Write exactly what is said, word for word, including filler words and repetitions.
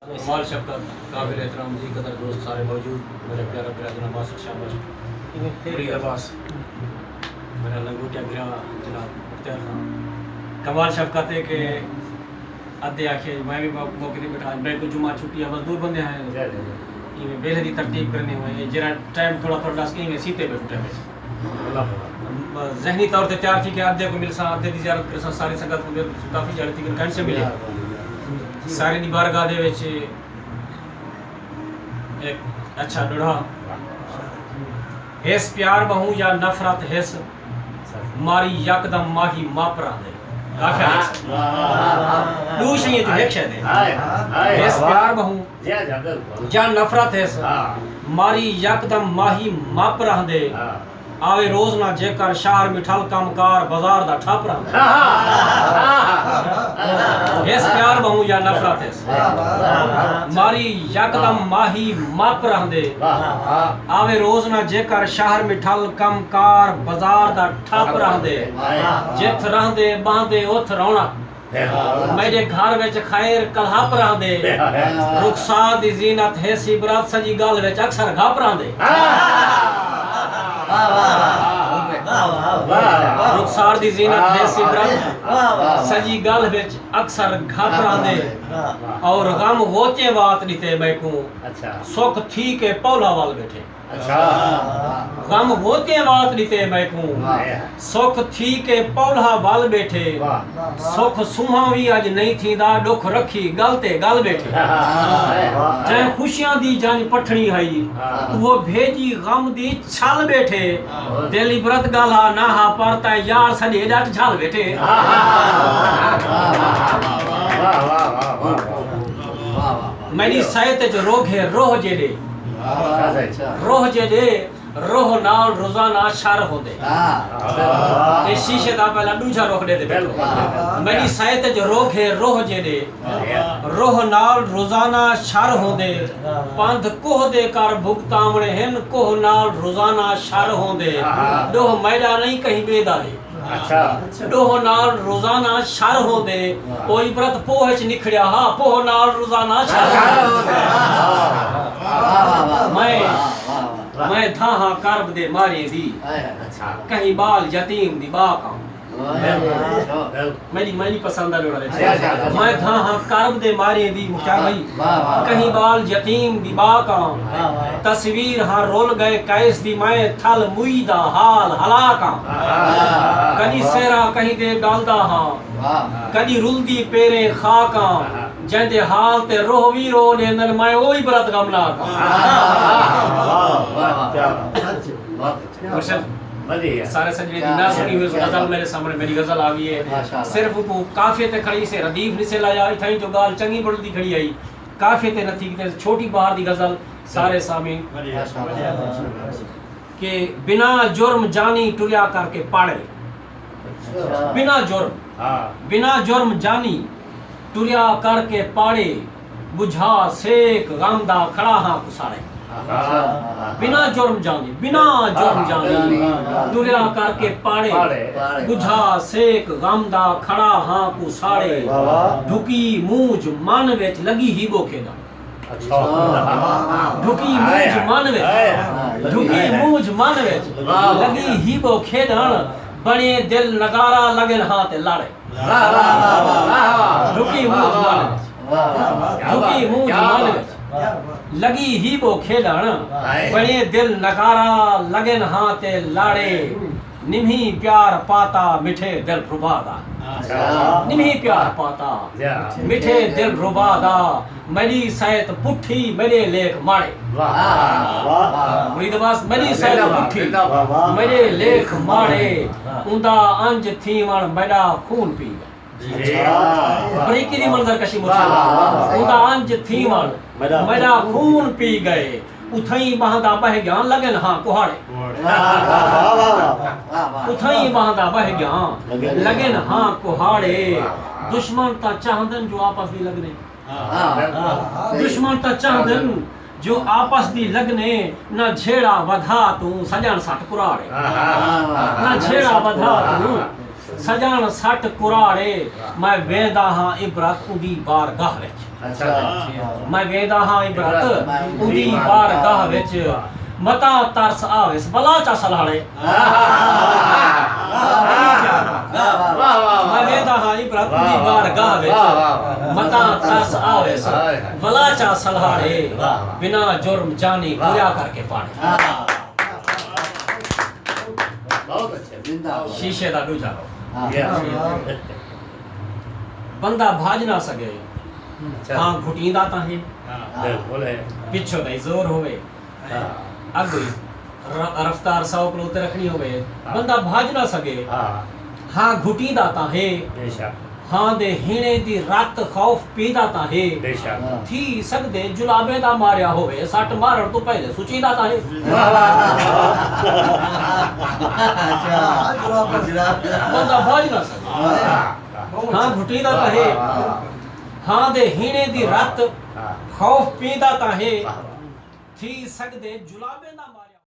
کمال شفقت، قابل احترام، عزیز قدر دوست سارے موجود، میرے پیارا بھرا جناب باسط شاباش، مرید عباس، میرا لنگوٹیا بھرا جناب مختیار خان۔ کمال شفقت ہے کہ ادھے آکھے، میں بھی موقع تے بیٹھا، میں کو جمعہ چھٹی ہے، مزدور بندے ہیں، ایویں ویلھے دی ترتیب کرنی ہوئے، جیڑھا ٹائم تھوڑا تھوڑا ݙس کے ایویں سیتے پئے ٹھٹے پئے۔ ذہنی طور تے تیار تھی کہ ادھے کو ملساں، ادھے دی زیارت کرساں، ساری سنگت کو کافی جاڑے تھی کن سے ملے۔ سارے دی بارگاہ دے وچ ایک اچھا ݙوہڑا۔ ہس پیار ٻہوں یا نفرت ہس، ماری یکدم ماہی مپ رہندے۔ کافی اچھا۔ ݙو شئیں جو ہک شے دے۔ ہس پیار ٻہوں یا نفرت ہس، ماری یکدم ماہی مپ رہندے۔ آوے روز نہ جیکر شہر مٹھل، کم کار بازار دا ٹھپ رہندے۔ ہس پیار ٻہوں یا نفرت ہس، ماری یکدم ماہی مپ رہندے۔ آوے روز نہ جیکر شہر مٹھل، کم کار بازار دا ٹھپ رہندے۔ جتھ رہندے ٻہندے اتھ رونق، میݙے گھر وچ خیر کلہپ رہندے۔ رخسار دی زینت ہس عبرت، سڄی ڳالھ وچ اکثر گھپ رہندے۔ رخسار دی زینت ہس عبرت، سڄی ڳالھ وچ اکثر گھپ رہندے۔ اور غم غوطیں وات ݙتے میکوں، سکھ تھی کے پولا ول ٻیٹھے۔ غم غوطیں وات ݙتے میکوں، سکھ تھی کے پولا ول ٻیٹھے۔ سکھ سونہاں وی اڄ نئیں تھیندا، ݙکھ رکھی ڳل تے ڳل ٻیٹھے۔ جئیں خوشیاں دی جنج پٹھݨی ہئی، اوہو بھیڄی غم دی چھل ٻیٹھے۔ دل عبرت ڳالھا نہ ہا، پر تئیں یار سڄے ڄٹ جھل ٻیٹھے۔ میݙی سئیت اچ روگھے روہ جیݙے، روہ جیݙے، روہ نال روزانہ شر ہوندے۔ اے شیشے دا پہلا ݙوجھا رخ ݙیندے پئے۔ میݙی سئیت اچ روگھے روہ جیݙے، روہ نال روزانہ شر ہوندے۔ پندھ کوہ دے کر بھگتاوݨے ہن، کوہ نال روزانہ شر ہوندے۔ ݙوہ میݙا نئیں کہیں ٻئے دا ہے۔ ݙوہ نال روزانہ شر ہوندے۔ او عبرت پوہ اچ نکھڑیا ہا، پوہ نال روزانہ شر ہوندے۔ میں، میں دھاہاں کرب دے ماریں دی، کہیں ٻال یتیم دی ٻا کاں۔ میݙی، میݙی پسند دا ݙوہڑا ہے۔ میں دھاہاں کرب دے ماریں دی، مختیار بھائی، کہیں ٻال یتیم دی ٻا کاں۔ تصویر ہاں رول ڳئے قیس دی، میں تھل موئی دا حال ہلا کاں۔ کݙی سہرا کہیں دے ڳالدا ہاں، کݙی رلدی پیریں خاک آں۔ جیندے حال تے روہ وی رو ݙیندن، میں او عبرت غمناک آں۔ مرشد، سارے سنجوے دی نہ سݨی ہوئی غزل میݙے سامݨے، میݙی غزل آ ڳئی ہے۔ صرف اکوں قافیے تے کھڑی سے، ردیف نسے لایا، اتھائیں جو ڳالھ چنڳی بݨدی کھڑی ہئی، قافیے تے نتھی کیتے۔ چھوٹی بہار دی غزل سارے سامعین۔ کہ بنا جرم جانی ٹریا کر کے پاڑے۔ بنا جرم، بنا جرم جانی ٹریا کر کے پاڑے، بجھا سیک غم دا کھڑا ہاں کوں ساڑے۔ بنا جرم جانی، بنا جرم جانی ٹریا کر کے پاڑے، بجھا سیک غم دا کھڑا ہاں کوں ساڑے۔ ڈھکی مونجھ من وچ لڳی ہی ٻوکھے دا۔ ڈھکی مونجھ من وچ، ڈھکی مونجھ من وچ لڳی ہی ٻوکھے ݙاݨ، بݨے دل نغارہ لڳن ہاں تے لاڑے۔ ڈھکی مونجھ من وچ، ڈھکی مونجھ من وچ لڳی ہی ٻوکھے ݙاݨ، بݨے دل نغارہ لڳن ہاں تے لاڑے۔ نمھی پیار پاتا مٹھے دل ربا دا۔ نمھی پیار پاتا مٹھے دل ربا دا۔ میݙی سئیت پٹھی، میݙے لیکھ ماڑے۔ مرید عباس، میݙی سئیت پٹھی، میݙے لیکھ ماڑے۔ اوندا انج تھیوݨ میݙا خون پی ڳئے۔ بریکی دی منظر کشی مچھی۔ اوندا انج تھیوݨ میݙا خون پی ڳئے۔ اتھائیں ٻہندا ٻہہ ڳیاں لڳن ہاں کہاڑے۔ اتھائیں ٻہندا ٻہہ ڳیاں لڳن ہاں کہاڑے۔ دشمن تاں چاہندن جو آپس دی لڳنے۔ دشمن تاں چاہندن جو آپس دی لڳنے۔ نہ جھیڑا ودھا توں سڄݨ سٹ کراڑے۔ نہ جھیڑا ودھا توں سڄݨ سٹ کراڑے، میں ویندا ہاں عبرت اوندی بارگاہ وچ۔ میں ویندا ہاں عبرت اوندی بارگاہ وچ۔ متاں ترس آویس بلا چا سلہاڑے۔ میں ویندا ہاں عبرت اوندی بارگاہ وچ۔ متاں ترس آویس بلا چا سلہاڑے۔ بنا جرم جانی گریا کر کے پاڑے۔ شیشے دا ݙوجھا رو۔ بندہ بھڄ نہ سڳے۔ ہاں گھٹیندا تاں ہے۔ پچھوں دا ہی زور ہووے، اڳوں ہی ر- رفتار سو کلو تے رکھݨی ہووے، بندہ بھڄ نہ سڳے۔ ہاں گھٹیندا تاں ہے۔ ہاں دے ہیݨے دی رت خوف پیندا تاں ہے۔ تھی سڳدے جلابیں دا ماریا ہووے، سٹ مارݨ توں پہلے سچیندا تاں ہے۔ بندہ بھڄ نہ سڳے۔ ہاں گھٹیندا تاں ہے۔ ہاں دے ہیݨے دی رت خوف پیندا تاں ہے۔ تھی سڳدے جلابیں دا ماریا